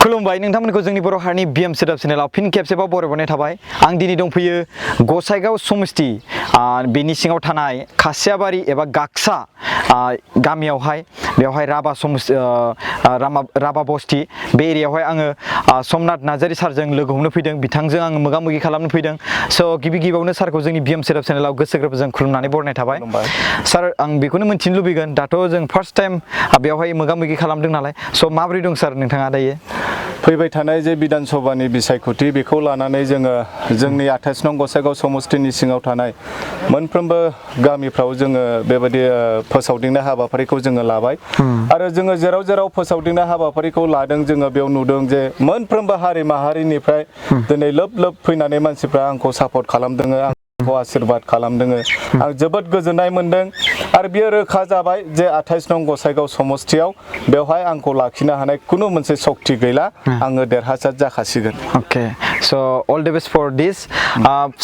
खुलुमबाय नोंथांमोनखौ जोंनि बर' हारिनि बिएम सोदाब चेनेलाव फिन खेबसेबाव बरायबावनाय थाबाय आं दिनै दंफैयो गसाइगाव समस्ति बेनि सिङाव थानाय खासियाबारि एबा गाक्सा गामियावहाय बेवहाय राभा बस्ति बे एरियायावहाय आङो समनाथ नार्जारी सारजों लोगो हमनो फैदों बिथांजों आङो मोगा मोगि खालामनो फैदों स' गिबियावनो सारखौ जोंनि बिएम सोदाब चेनेलाव गोसो गोरबोजों खुलुमनानै बरायनाय थाबाय सार आं बेखौनो मिन्थिनो लुबैगोन दाथ' जों फार्स्ट टाइम बेवहाय मोगा मोगि खालामदों नालाय स' माबोरै दं सार नोंथाङा दायो फैबाय थानाय जे बिधान सभानि बिसायख'थि बेखौ लानानै जोङो जोंनि 28 नं गसाइगाव समस्तिनि सिङाव थानाय मोनफ्रोमबो गामिफ्राव जोङो बेबायदि फोसावदिंनाय हाबाफारिखौ जोङो लाबाय आरो जोङो जेराव जेराव फोसावदिंनाय हाबाफारिखौ लादों जोङो बेयाव नुदों जे मोनफ्रोमबो हारि माहारिनिफ्राय दिनै लोब लोब फैनानै मानसिफ्रा आंखौ सापर्ट खालामदों आंखौ आशीर्बाद खालामदों आं जोबोद गोजोननाय मोनदों आरो बियो रोखा जाबाय जे 28 नं गसाइगाव समस्तियाव बेवहाय आंखौ लाखिनो हानाय खुनु मोनसे सक्ति गैला आङो देरहासार जाखासिगोन ओके स' all the best for this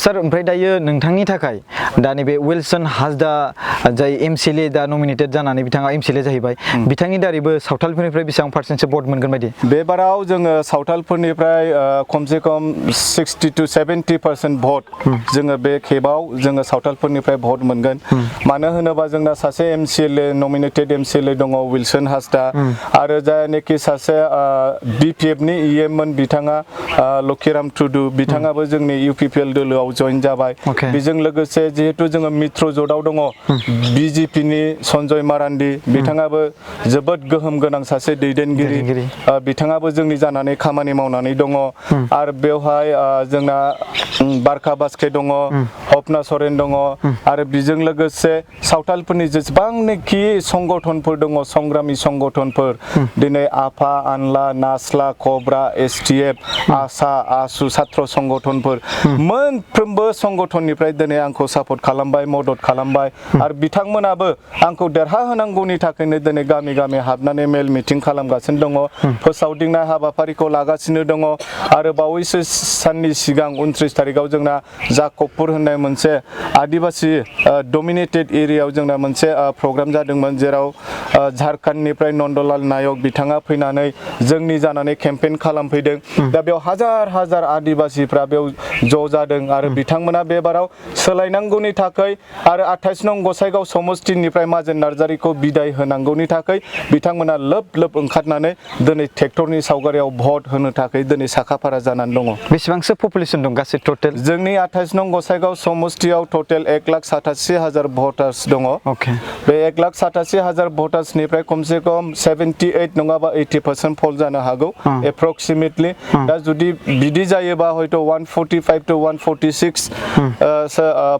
सार ओमफ्राय दायो नोंथांनि थाखाय दा नैबे विल्सन हासदा जाय एमसिएलए दा नमिनेटेड जानानै बिथाङा एमसिएलए जाहैबाय बिथांनि दारैबो सावथालफोरनिफ्राय बेसेबां पार्सेन्टसो भट मोनगोन बायदि बे बाराव जोङो सावथालफोरनिफ्राय खमसे खम 60 to 70% भट जोङो बे खेबाव जोङो सावथालफोरनिफ्राय भट मोनगोन मानो होनोबा जोंना सासे एमसिएलए नमिनेटेड एमसिएलए दङ विल्सन हासदा आरो जायनाखि सासे बिपिएफनि इएममोन बिथाङा लकिराम टुडु बिथाङाबो जोंनि इउपिपिएल दोलोआव जइन जाबाय बेजों लोगोसे जिहेतु जोङो मित्र जटआव दङ बिजेपिनि सन्जय मारान्डि बिथाङाबो जोबोद गोहोम गोनां सासे दैदेनगिरि बिथाङाबो जोंनि जानानै खामानि मावनानै दङ आरो बेवहाय जोंना बारखा बास्के दङ अपना सरेन दङ आरो बेजों लोगोसे सावथालफोरनि जेसेबांनाखि संगठनफोर दङ संग्रामि संगठनफोर दिनै आफा आनला नासला कब्रा एसटिएफ आसा आसु सात्र संगठनफोर मोनफ्रोमबो संगठननिफ्राय दिनै आंखौ सापर्ट खालामबाय मदद खालामबाय आरो बिथांमोनाबो आंखौ देरहाहोनांगौनि थाखायनो दिनै गामि गामि हाबनानै मेल मिटिं खालामगासिनो दङ फोसावदिंनाय हाबाफारिखौ लागासिनो दङ आरो बावैसो साननि सिगां 29 थारिखआव जोंना जाकबपुर होननाय मोनसे आदिबासी डमिनेटेड एरियायाव जोंना मोनसे प्रग्राम जादोंमोन जेराव झारखन्डनिफ्राय नन्दलाल नायक बिथाङा फैनानै जोंनि जानानै केम्पेइन खालामफैदों दा बेयाव हाजार हाजार आदिबासीफ्रा बेयाव ज' जादों आरो बिथांमोना बे बाराव सोलायनांगौनि थाखाय आरो 28 नं गसाइगाव समस्तिनिफ्राय माजेन नार्जारीखौ बिदाय होनांगौनि थाखाय बिथांमोना लोब लोब ओंखारनानै दिनै ट्रेक्टरनि सावगारियाव भट होनो थाखाय दिनै साखाफारा जानानै दङ बेसेबांसो पपुलेसन दं गासै टटेल जोंनि 28 नं गसाइगाव समस्तियाव टटेल 1,87,000 भटार्स दङ बे 1,87,000 भटार्सनिफ्राय खमसे खम 78 नङाबा 80% पल जानो हागौ एप्रक्सिमेटलि दा जुदि बिदि जायोबा हयथ' 145 to 146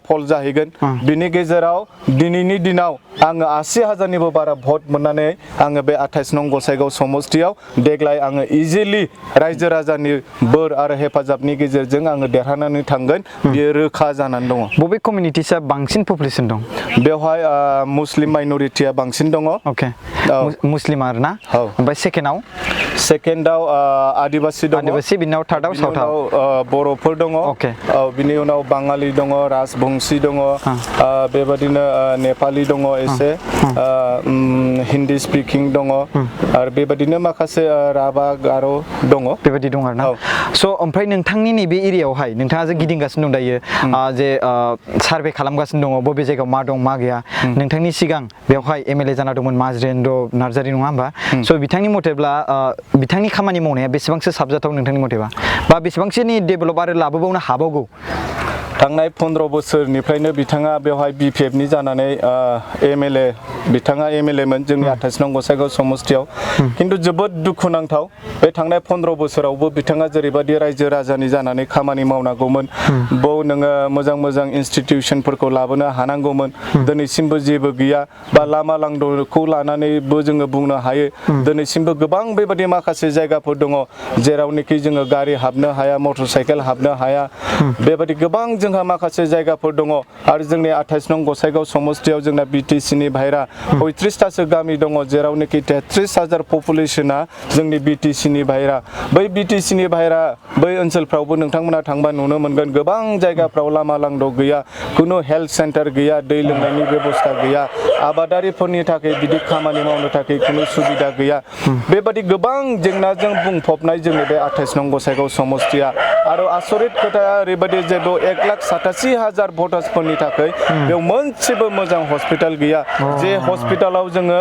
पल जाहैगोन बिनि गेजेराव दिनैनि दिनाव आङो 80,000निबो बारा भट मोननानै आङो बे 28 नं गसाइगाव समस्तियाव देग्लाय आङो इजिलि रायजो राजानि बोर आरो हेफाजाबनि गेजेरजों आङो देरहानानै थांगोन बियो रोखा जानानै दङ बबे कमिउनिटिसा बांसिन पपुलेसन दं बेवहाय मुस्लिम माइनरिटिया बांसिन दङ मुस्लिम आरोना ओमफ्राय सेकेन्डआव आदिबासि दङ आदिबासि बिनाव थार्डआव साउथआव बर'फोर दङ बिनि उनाव बाङालि दङ राजबंशी दङ बेबादिनो नेपालि दङ एसे हिन्दी स्पिकिं दङ आरो बेबादिनो माखासे राभा गार' दङ बेबायदि दं आरोना स' ओमफ्राय नोंथांनि नैबे एरियायावहाय नोंथाङा जे गिदिंगासिनो दं दायो जे सार्भे खालामगासिनो दङ बबे जायगायाव मा दं मा गैया नोंथांनि सिगां बेवहाय एमएलए जाना दंमोन माजिरेन्द्र नार्जारी नङा होमबा स' बिथांनि मथेब्ला बिथांनि खामानि मावनाया बेसेबांसो साबजाथाव नोंथांनि मथेबा बा बेसेबांसोनि डेभेलप आरो लाबोबावनो हाबावगौ थांनाय 15 बोसोरनिफ्रायनो बिथाङा बेवहाय बिपिएफनि जानानै एमएलए बिथाङा एमएलएमोन जोंनि 28 नं गसाइगाव समस्तियाव खिन्थु जोबोद दुखुनांथाव बे थांनाय 15 बोसोरावबो बिथाङा जेरैबायदि रायजो राजानि जानानै खामानि मावनांगौमोन बाव नोङो मोजां मोजां इनस्टिटिउसनफोरखौ लाबोनो हानांगौमोन दिनैसिमबो जेबो गैया बा लामा लांद'खौ लानानैबो जोङो बुंनो हायो दिनैसिमबो गोबां बेबायदि माखासे जायगाफोर दङ जेरावनोखि जोङो गारि हाबनो हाया मटर साइकेल हाबनो हाया बेबायदि गोबां जोंहा माखासे जायगाफोर दङ आरो जोंनि 28 नं गसाइगाव समस्तियाव जोंना बिटिसिनि बाहेरा 35तासो गामि दङ जेरावनोखि 33,000 पपुलेसना जोंनि बिटिसिनि बाहेरा बै बिटिसिनि बाहेरा बै ओनसोलफ्रावबो नोंथांमोना थांबा नुनो मोनगोन गोबां जायगाफ्राव लामा लांद' गैया खुनु हेल्थ सेन्टार गैया दै लोंनायनि बेबस्था गैया आबादारिफोरनि थाखाय बिदि खामानि मावनो थाखाय खुनु सुबिदा गैया बेबादि गोबां जेंनाजों बुंफबनाय जोंनि बे 28 नं गसाइगाव समस्तिया आरो आसरित खोथाया ओरैबायदि जे 1,87,000 भटार्सफोरनि थाखाय बेयाव मोनसेबो मोजां हस्पिटाल गैया जे हस्पिटालाव जोङो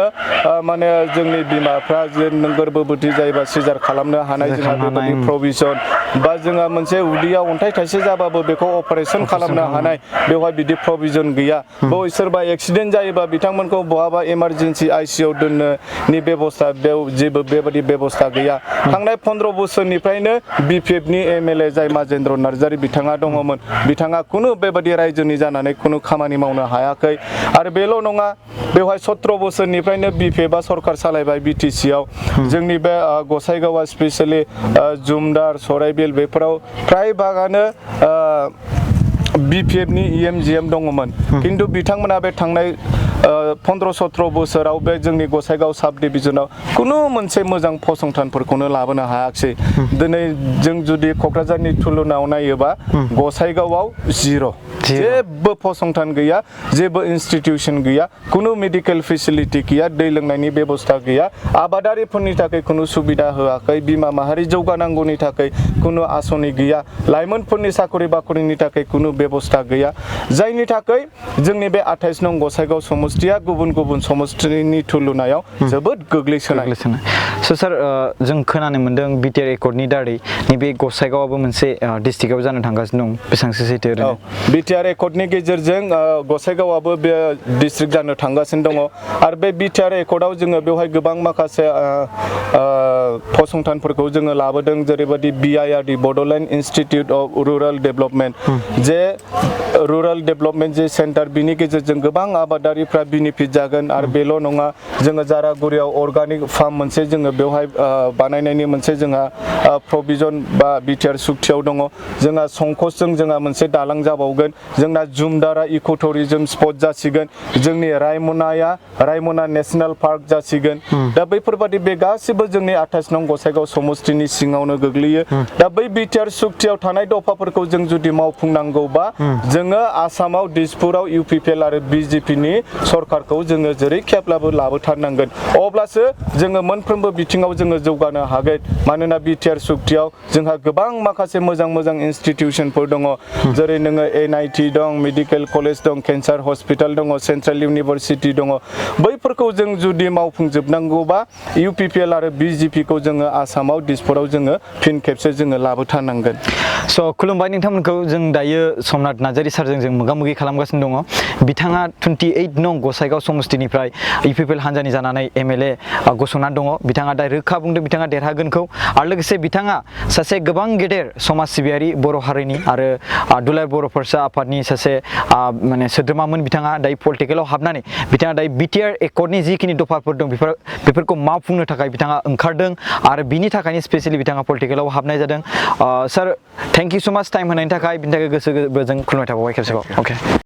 माने जोंनि बिमाफ्रा जे गोर्बोबोती जायोबा सिजार खालामनो हानाय जोंहा बेबायदि प्रभिजन बा जोंहा मोनसे उदैयाव अन्थाइ थाइसे जाबाबो बेखौ अपारेसन खालामनो हानाय बेवहाय बिदि प्रभिजन गैया बेव सोरबा एक्सिडेन्ट जायोबा बिथांमोनखौ बहाबा इमारजेन्सि आइसिइउ दोननोनि बेबस्था बेव जेबो बेबायदि बेबस्था गैया थांनाय 15 बोसोरनिफ्रायनो बिपिएफनि एमएलए जाय माजेन्द्र नार्जारी बिथाङा दङमोन बिथाङा खुनु बेबायदि रायजोनि जानानै खुनु खामानि मावनो हायाखै आरो बेल' नङा बेवहाय 17 बोसोरनिफ्रायनो बिपिएफआ सरकार सालायबाय बिटिसिआव जोंनि बे गसाइगावआ स्पेसियेलि जुमदार सराइबिल बेफोराव फ्राय भागानो बिपिएफनि इएमजिएम दङमोन खिन्थु बिथांमोना बे थांनाय 15-17 बोसोराव बे जोंनि गसाइगाव साब डिभिजनाव खुनु मोनसे मोजां फसंथानफोरखौनो लाबोनो हायाखिसै दिनै जों जुदि क'क्राझारनि तुलनायाव नायोबा गसाइगावआव जिर' जेबो फसंथान गैया जेबो इनस्टिटिउसन गैया खुनु मेडिकेल फेसिलिटि गैया दै लोंनायनि बेबस्था गैया आबादारिफोरनि थाखाय खुनु सुबिदा होआखै बिमा माहारि जौगानांगौनि थाखाय खुनु आसनि गैया लाइमोनफोरनि साखरि बाखरिनि थाखाय खुनु बेबस्था गैया जायनि थाखाय जोंनि बे 28 नं गसाइगाव समस्तिया गुबुन गुबुन समस्तिनि तुलनायाव जोबोद गोग्लैसोनाय सार जों खोनानो मोन्दों बिटिआर एकर्डनि दारै नैबे गसाइगावआबो मोनसे डिस्ट्रिक्टआव जानो थांगासिनो दं बेसेबांसो सैथो ओरैनो बिटिआर एकर्डनि गेजेरजों गसाइगावआबो बे डिस्ट्रिक्ट जानो थांगासिनो दङ आरो बे बिटिआर एकर्डआव जोङो बेवहाय गोबां माखासे फसंथानफोरखौ जोङो लाबोदों जेरैबायदि BIRD Bodoland institute of rural development जे रुरेल डेभेलपमेन्ट जे सेन्टार बिनि गेजेरजों गोबां आबादारिफ्रा बेनिफिट जागोन आरो बेल' नङा जोङो जारागुरियाव अर्गानिक फार्म मोनसे जोङो बेवहाय बानायनायनि मोनसे जोंहा प्रभिजन बा बिटिआर सुक्तियाव दङ जोंहा संकसजों जोंहा मोनसे दालां जाबावगोन जोंना जुमदारा इक' टुरिजम स्पट जासिगोन जोंनि रायमना नेसनेल पार्क जासिगोन दा बैफोरबादि बे गासिबो जोंनि 28 नं गसाइगाव समस्तिनि सिङावनो गोग्लैयो दा बै बिटिआर सुक्तियाव थानाय दफाफोरखौ जों जुदि मावफुंनांगौबा जोङो आसामाव दिसपुराव इउपिपिएल आरो बिजेपिनि सरकारखौ जोङो जेरैखियाब्लाबो लाबोथारनांगोन अब्लासो जोङो मोनफ्रोमबो बिथिङाव जोङो जौगानो हागोन मानोना बिटिआर सुक्तियाव जोंहा गोबां माखासे मोजां इनस्टिटिउसनफोर दङ जेरै नोङो एनआइटि दं मेडिकेल कलेज दं केन्सार हस्पिटाल दङ सेन्ट्रेल इउनिभारसिटि दङ बैफोरखौ जों जुदि मावफुंजोबनांगौबा इउपिपिएल आरो बिजेपिखौ जोङो आसामाव दिसपुराव जोङो फिन खेबसे जोङो लाबोथारनांगोन स' खुलुमबाय नोंथांमोनखौ जों दायो समनाथ नार्जारी सारजों जों मोगा मोगि खालामगासिनो दङ बिथाङा 28 नं गसाइगाव समस्तिनिफ्राय इउपिपिएल हान्जानि जानानै एमएलए गसंनानै दङ बिथाङा दा रोखा बुंदों बिथाङा देरहागोनखौ आरो लोगोसे बिथाङा सासे गोबां गेदेर समाज सिबियारि बर' हारिनि आरो दुलाराय बर' फरायसा आफादनि सासे माने सोद्रोमामोन बिथाङा दायो पलिटिकेलाव हाबनानै बिथाङा दायो बिटिआर एकर्डनि जिखिनि दफाफोर दं बेफोरखौ मावफुंनो थाखाय बिथाङा ओंखारदों आरो बिनि थाखायनो स्पेसियेलि बिथाङा पलिटिकेलाव हाबनाय जादों सार थेंक इउ सो माच टाइम होनायनि थाखाय बिनि थाखाय गोसो गोरबोजों खुलुमनाय थाबावबाय खेबसेबाव अके